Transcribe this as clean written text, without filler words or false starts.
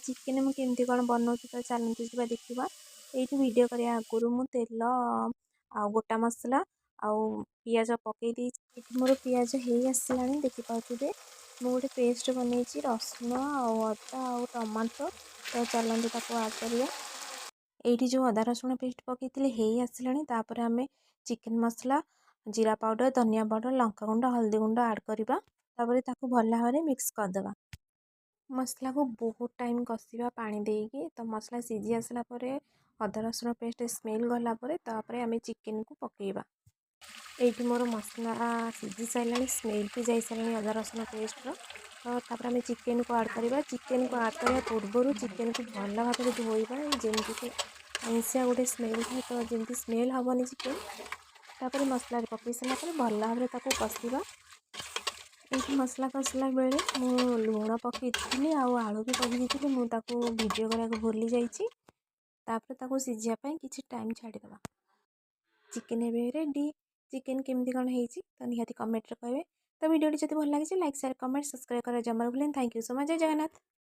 Chicken ମୁଁ କେମିତି କ'ଣ ବନାଉଛି, ତ ଚାଲନ୍ତୁ ଯିବା ଦେଖିବା। ଏଇଠି ଭିଡ଼ିଓ କରିବା ଆଗରୁ ମୁଁ ତେଲ ଆଉ ଗୋଟା ମସଲା ଆଉ ପିଆଜ ପକାଇ ଦେଇଛି। ଏଠି ମୋର ପିଆଜ ହେଇ ଆସିଲାଣି, ଦେଖିପାରୁଥିବେ। ମୁଁ ଗୋଟେ ପେଷ୍ଟ ବନେଇଛି, ରସୁଣ ଆଉ ଅଦା ଆଉ ଟମାଟୋ। ତ ଚାଲନ୍ତୁ ତାକୁ ଆଡ଼୍ କରିବା। ଏଇଠି ଯେଉଁ ଅଦା ରସୁଣ ପେଷ୍ଟ ପକାଇଥିଲି, ହେଇ ଆସିଲାଣି। ତାପରେ ଆମେ ଚିକେନ୍ ମସଲା, ଜିରା ପାଉଡ଼ର, ଧନିଆ ପାଉଡ଼ର, ଲଙ୍କାଗୁଣ୍ଡ, ହଳଦୀ ଗୁଣ୍ଡ ଆଡ଼୍ କରିବା। ତାପରେ ତାକୁ ଭଲ ଭାବରେ ମିକ୍ସ କରିଦେବା। ମସଲାକୁ ବହୁତ ଟାଇମ୍ କଷିବା ପାଣି ଦେଇକି। ତ ମସଲା ସିଝି ଆସିଲା ପରେ, ଅଦା ରସୁଣ ପେଷ୍ଟ ସ୍ମେଲ୍ ଗଲା ପରେ, ତାପରେ ଆମେ ଚିକେନକୁ ପକାଇବା। ଏଇଠି ମୋର ମସଲା ସିଝି ସାରିଲାଣି, ସ୍ମେଲ୍ ବି ଯାଇସାରିଲାଣି ଅଦା ରସୁଣ ପେଷ୍ଟର। ତ ତାପରେ ଆମେ ଚିକେନକୁ ଆଡ଼୍ କରିବା। ଚିକେନକୁ ଆଡ଼୍ କରିବା ପୂର୍ବରୁ ଚିକେନକୁ ଭଲ ଭାବରେ ଧୋଇବା, ଯେମିତିକି ଆଇଁଷିଆ ଗୋଟେ ସ୍ମେଲ୍ ଥାଏ, ତ ଯେମିତି ସ୍ମେଲ୍ ହେବନି ଚିକେନ୍। ତାପରେ ମସଲାରେ ପକାଇ ସାରିଲା ପରେ ଭଲ ଭାବରେ ତାକୁ କଷିବା। ଏଇଠି ମସଲା କଷିଲା ବେଳେ ମୁଁ ଲୁଣ ପକାଇଥିଲି ଆଉ ଆଳୁ ବି ପକାଇ ଦେଇଥିଲି। ମୁଁ ତାକୁ ଭିଡ଼ିଓ କରିବାକୁ ଭୁଲି ଯାଇଛି। ତାପରେ ତାକୁ ସିଝିବା ପାଇଁ କିଛି ଟାଇମ୍ ଛାଡ଼ିଦେବା। ଚିକେନ୍ ଏବେ ରେଡ଼ି। ଚିକେନ୍ କେମିତି କ'ଣ ହେଇଛି, ତ ନିହାତି କମେଣ୍ଟରେ କହିବେ। ତ ଭିଡ଼ିଓଟି ଯଦି ଭଲ ଲାଗିଛି, ଲାଇକ୍, ସେୟାର, କମେଣ୍ଟ, ସବସ୍କ୍ରାଇବ୍ କରିବା ଜମାରୁ ଭୁଲିବେନି। Thank you so much. Jay Jagannath.